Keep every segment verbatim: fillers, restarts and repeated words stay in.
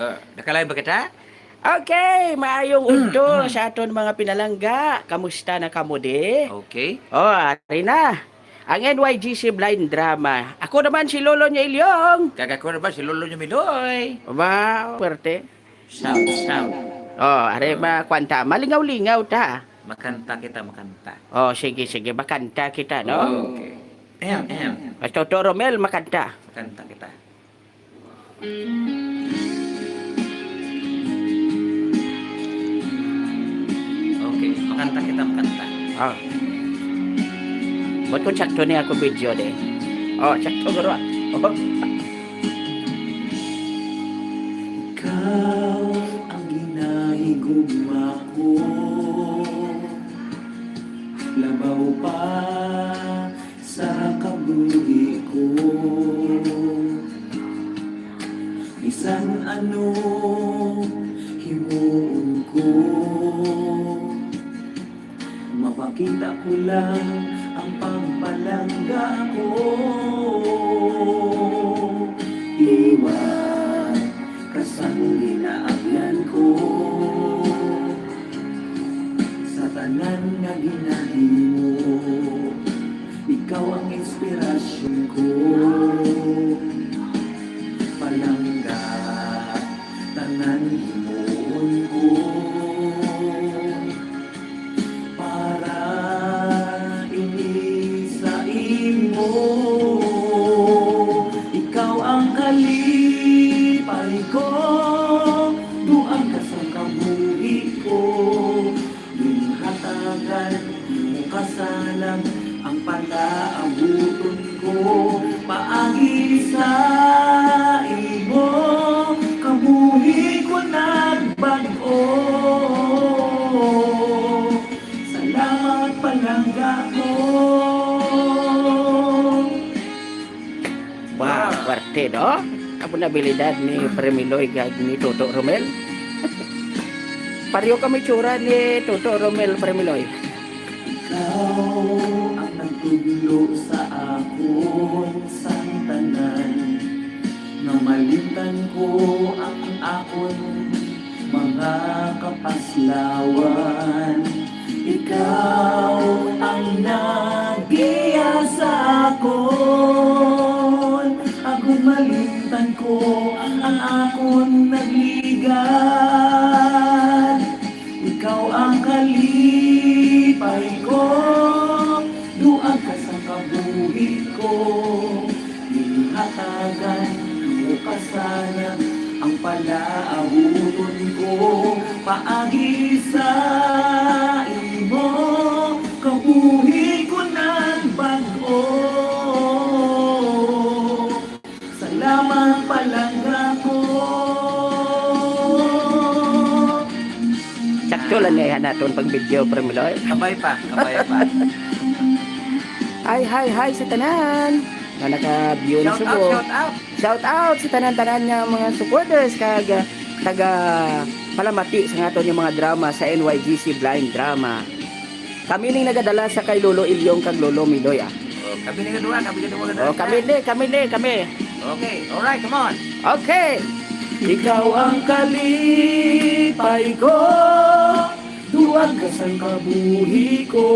Ah, nakalain ba kita? Okay, maayong udto sa aton mga pinalangga. Kamusta na kamo di? Okay. Oh, ari na. Ang N Y G C Blind Drama. Ako naman si Lolo niya Ilyong. Kag ako naman si Lolo niya Miloy. Wow, pwerte. Sound, sound. Oh, ari ba, kwanta, malingaw-lingaw ta. Makanta kita, makanta. Oh, sige, sige, makanta kita, no? Okay. Em, em. Basta Toto Romel, makanta. Makanta kita. Okay, makanta kita, makanta. Ah. Ba't kung sakto niya ako video, de? Oh, sakto, guro, ah. Oh. Ikaw ang ginahigugma ko, labaw pa sa kabuhi ko. Bisan ano himuon ko, mapakita ko lang ang pagpalangga ko. Iwat ka sang ginaabyan ko, sa tanan nga ginahimo. Ikaw ang inspirasyon ko. Palangga, tanan himuon ko para ini sa imo. Ikaw ang kalipay ko, duag ka sa kabuhi ko. Ginhatagan mo kasanag ang palaabuton ko. Paagi sa imo, kabuhi ko nagbag-o. Salamat, palangga ko. Wow, wow. Pwerte, no? Amo na abilidad ni Premiloy kag ni Toto Romel. Pareho kami tsura ni Toto Romel, Premiloy. Ikaw ang nagtudlo sa akon sang tanan, nga malimtan ko ang akon mga kapaslawan. Ikaw ang naggiya sa akon, agud malimtan ko ang akon nagligad. Ikaw ang kalipay ko, duag ka sa kabuhi ko. Ginhatagan mo kasanag ang palaabuton ko. Paagi sa imo, kabuhi ko nagbag-o. Salamat, palangga ko. Sakto lang niya naton pag-video, Premiloy. Kabay pa, kabay pa. Hi, hi, hi sa tanan nga naka-view na. Shout out, subo, shout out. Shout out sa tanan-tanan nga mga supporters kag, ah, taga palamati sa aton nga mga drama sa N Y G C Blind Drama. Kami ning nagadala sa kay Lolo Ilyong kag Lolo Miloy, ah. Oh, kami ning duha, kami ning duha. Oh, kami ni, kami ni, kami. Okay, alright, come on. Okay. Ikaw ang kalipay ko, duag ka sang kabuhi ko.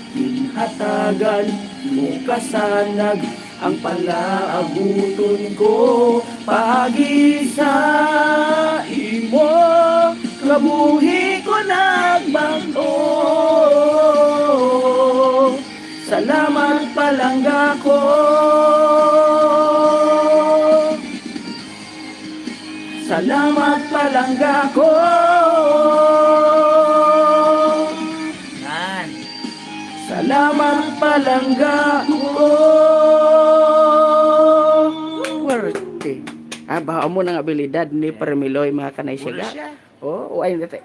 Ginhatagan mo kasanag ang palaabuton ko. Paagi sa imo, kabuhi ko nagbag-o. Salamat, palangga ko. Salamat, palangga ko. Nan. Salamat, palangga ko. Pwerte. Ah, ba, amo nang abilidad ni Premiloy, mga kanay. Puro siya. Oh, oh, ay, nate.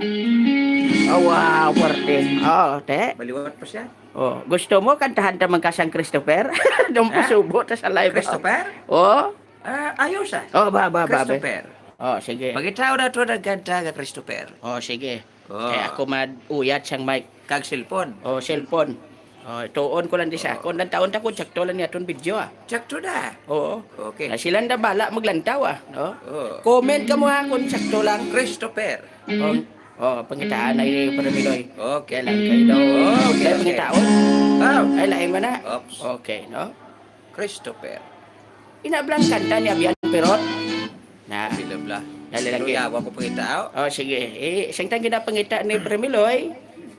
Oh, wow, pwerte. Oh, te. Baliwat pa siya. Oh, gusto mo kantahan ta man ka sang Christopher? Nung pasubo ta sa live. Christopher? Oh. Ah, ayos, ah. Oh, ba, ba, ba, be. Christopher. Oh, sige. Pangitaon naton ang kanta nga Christopher. Oh, sige. Oh. Eh, ako mad-uyat sang mic. Kag cellphone. Oh, cellphone. Oh, tuon ko lang di sa Oh. akon. Lantaon ta kung sakto lang ni aton video, ah. Sakto na. Oo. Okay. Na sila na bala maglantaw, ah, no? Oh. Comment ka mo, ha, kung sakto lang. Christopher. Oh, oh, pangitaan na yung Permiloy. Okay. Kaya lang kayo daw. Okay, Kaya okay. pangitaon. Oh. Ay, lain man na. Oops. Okay, no? Christopher. Inablang kanta ni Abian Pirot. Na. Bilabla. Dali lang, Pero Gil. yawa ko pangitao. Oh, sige. Eh, siyang tang ginapangita ni Permiloy,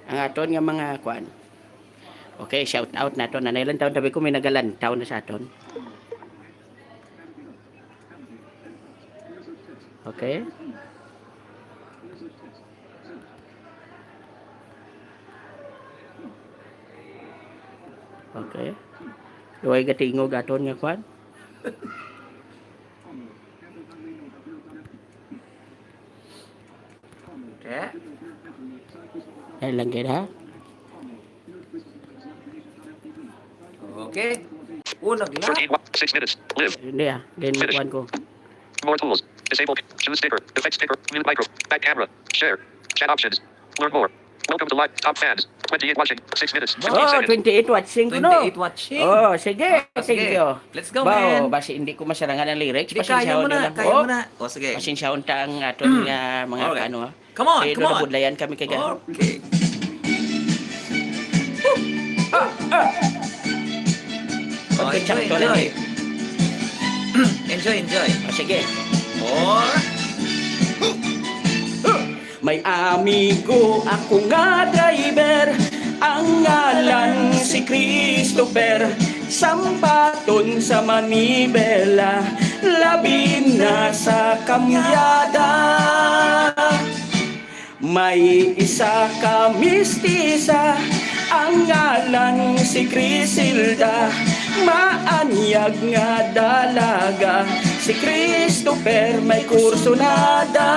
ang aton nga mga kwan. Okay, shout out nato. Nanay lang taon, sabi ko, may nagalantaw na sa aton. Okay? Okay. Luway gatingog aton nga kwan. Okay. Ay lang gid, ha? Okay. Oh, nagla. thirteen, wa- six minutes. Live. Hindi, ah. Then, Finish. Kuan ko. More tools. Disable. Choose sticker. Effect sticker. Mute micro. Back camera. Share. Chat options. Learn more. Welcome to live. Top fans. twenty-eight watching. Six minutes. Wow. 15 Oh, seconds. twenty-eight watching ko, no? twenty-eight watching. Oh, sige. Ah, sige. Thank you. Let's go, Bao, man. Basi hindi ko masarangan ang lyrics. Di, kaya Pasensyahon mo na, niyo lang kaya po. mo na. O, sige. Pasensyahon ta ang aton nga mga Okay. ano, ha? Come on, Kaya come on. Nabudlayan kami kay Garo. Okay. Ah, ah. Oh, enjoy, enjoy. Enjoy, enjoy. Oh, sige. Or May amigo ako nga driver, ang ngalan si Christopher. Sampaton sa manibela, labi na sa kamyada. May isa ka mistisa, ang ngalan si Crisilda. Maanyag nga dalaga, si Christopher may kursunada.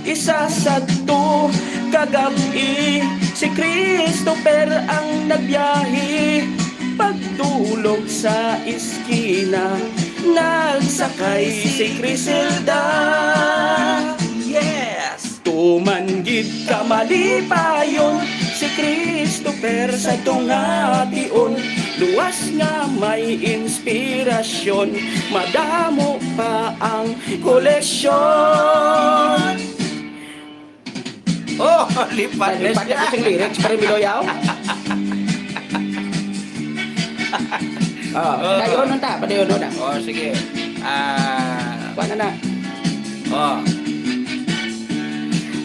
Isa sa to kagab-i, si Christopher ang nagbiyahe. Pagdulog sa iskina, nagsakay si Criselda. Yes! Tuman gid ka malipayon, si Christopher sa tunga tion. Luwas nga may inspirasyon, madamo pa ang koleksyon. Oh, lipat. Lipat ka sa lyrics, pare Miloyaw. Oh, oh. Padayon ta, padayon na. Oh, sige. Ah, kuha na na. Oh.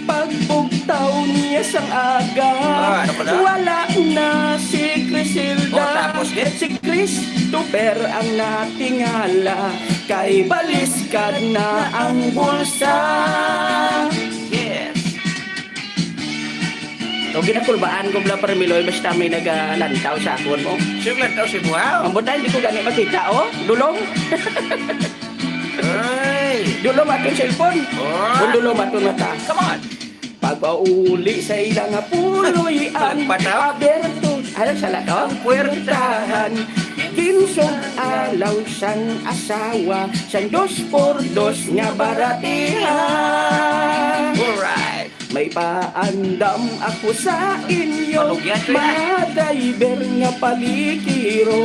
Pagbugtaw niya sang aga, ah, ano pala? Wala na si Crisilda. Oh, tapos, eh? Si Christopher ang natingala, kay baliskad na ang bulsa. Yes. O, ginakulbaan ko bala, Parmiloy, basta may nagalantaw sa akon mo. Sino lantaw si Buhaw? Ang buta, hindi ko gani makita, oh. Dulong. Ay. Dulong aton cellphone. Oh. Kung dulong aton mata. Come on. Pagpauli sa ila nga puloy ang Pataw? Aberto. Ano sa lato? Ang puwertahan. Ginsog alaw sang asawa sang dos por dos nga baratihan. Alright. May paandam ako sa inyo, Malugyan ko yan. Mga driver nga palikiro.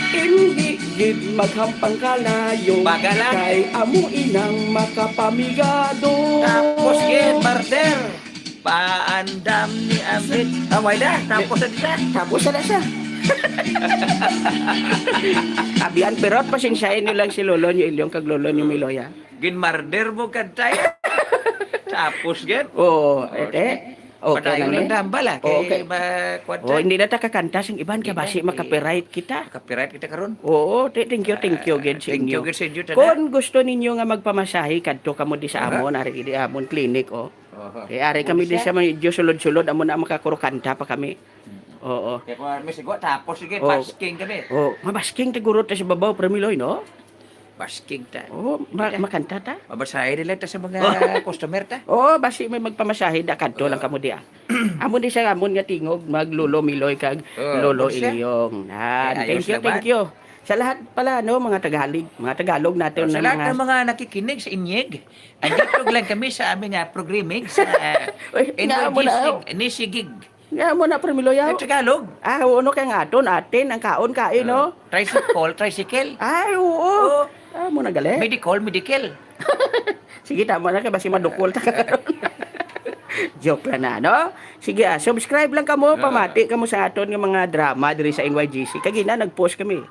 Hindi gid maghampang kalayo. Baga lang. Kay amo inang makapamigado. Tapos gid, partner. Paandam ni Abit. Ah, wala. Tapos na siya. Tapos na siya. Abian, pero pasensyahin niyo lang si Lolo niyo Ilyong kag Lolo niyo Miloya. Ginmarder mo kantay. Tapos gid. Oo, ete. Okay Padayon na lang ni. Dambal, ah, kay Okay. ma-, kuwan Oh, ta. Hindi na ta kakanta sing iban kay Hindi, basi kay maka-copyright kita. Copyright kita karon. Oo, te-, thank you, thank you Ah, gid sa thank you inyo. Gid sa inyo, tada. Kung gusto ninyo nga magpamasahe, kadto kamo di sa Aha. Amon, ari di amon clinic, oh. Oho. Eh, ari kami di Isa? Sa may Diyos sulod-sulod, amo na makakurukanta pa kami. Oo. Kaya kung may sigwa, tapos sige, Oh. Basking kami. Oh, mabasking ta guro ta sa babaw, Premiloy, no? Basking ta. Oh, ma- Kita. Makanta ta? Mabasahin nila ta sa mga Oh. Customer ta. Oh, basi may magpamasahe da kadto lang Oh. Kamo diya. Amo ni sa amon nga tingog, mag Lolo Miloy kag Oh, Lolo Bursa. Ilyong. Ah, Ay, ayos thank you, lang ba? Thank you. Sa lahat pala, no, mga Tagalog, mga Tagalog natin Oh, sa na lahat mga ng mga nakikinig sa Inyig, andito lang kami sa aming, ah, programming sa, ah, Uy, nga mo na, N Y G sig-, oh. Nisigig. Nga mo na, Premiloyaw. Ay, Tagalog. Ah, oo, no, kay nga aton, atin, ang kaon, kain, no? Tricycle, tricycle. Ay, oo. Oo. Ah, mo na gali. Medical, medical. Sige, tama na kay basi madukol ta karon. Joke lang na, no? Sige, ah, subscribe lang kamo, Ah. pamati kamo sa aton nga mga drama diri sa N Y G C. Kagina nag-post kami.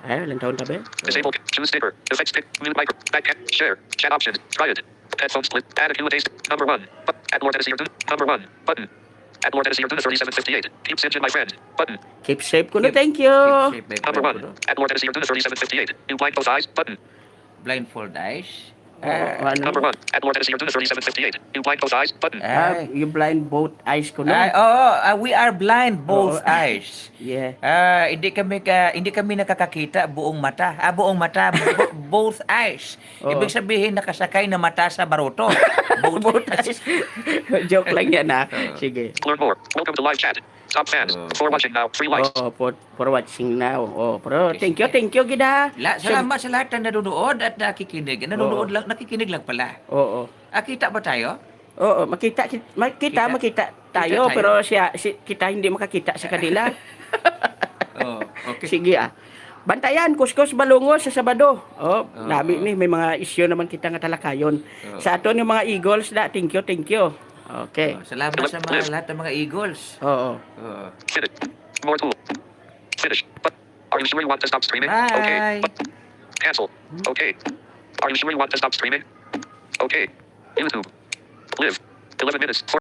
Ay, walang taon tabi. Disable. Choose sticker. Effects pick. Mute micro. Back. Share. Chat options. Try it. Headphone split. Add a cue a taste. Number one. But add more Tennessee or do. Number one. Button. Add more Tennessee or do the thirty-seven fifty-eight. Keep Sinjin my friend. Button. Keep safe ko na. Keep, Thank you. keep safe, my Number friend, one. Kuno. Add more Tennessee or do the thirty-seven fifty-eight. You blind both eyes. Button. Blindfold eyes. Ah, ano? Number one. Add more Tennessee or do the thirty-seven fifty-eight. You blind both eyes. Button. Ah, Ay. You blind both eyes ko na. Ay, oo, ah, we are blind both Oo. eyes. Yeah. Ah, hindi kami ka, hindi kami nakakakita buong mata. Ah, buong mata, bo-, both eyes. Oo. Ibig sabihin, nakasakay na mata sa baruto. Both eyes. Joke lang yan, ha? Oo. Sige. Learn more. Welcome to live chat. Top fans. Oo. For watching now. Free likes. Oo, for, for watching now. Oh, pero Yes, thank you, yes. thank you, gid, ha? La-, Siyem- salamat sa lahat na nanonood at nakikinig. Nanonood Oo. lang, nakikinig lang pala. Oo. Ah, kita ba tayo? Oo, makita, kit-, makita, Kita? makita tayo, Kita tayo. pero siya, si, kita hindi makakita sa kanila. Oh, okay. Sige, ah. Bantayan, Kuskus Balungos sa Sabado. Oh, Oo. nami ni, may mga isyu naman kita nga talakayon. Oo. Sa aton nga mga Eagles na, thank you, thank you. Okay. Oh, salamat sa mga, Left. lahat ng mga Eagles. Oo. Oo. Finish. More tool. Finish. But are you sure you want to stop streaming? Okay. Bye. But cancel. Hmm? Okay. Are you sure you want to stop streaming? Okay. YouTube. Live. Eleven minutes.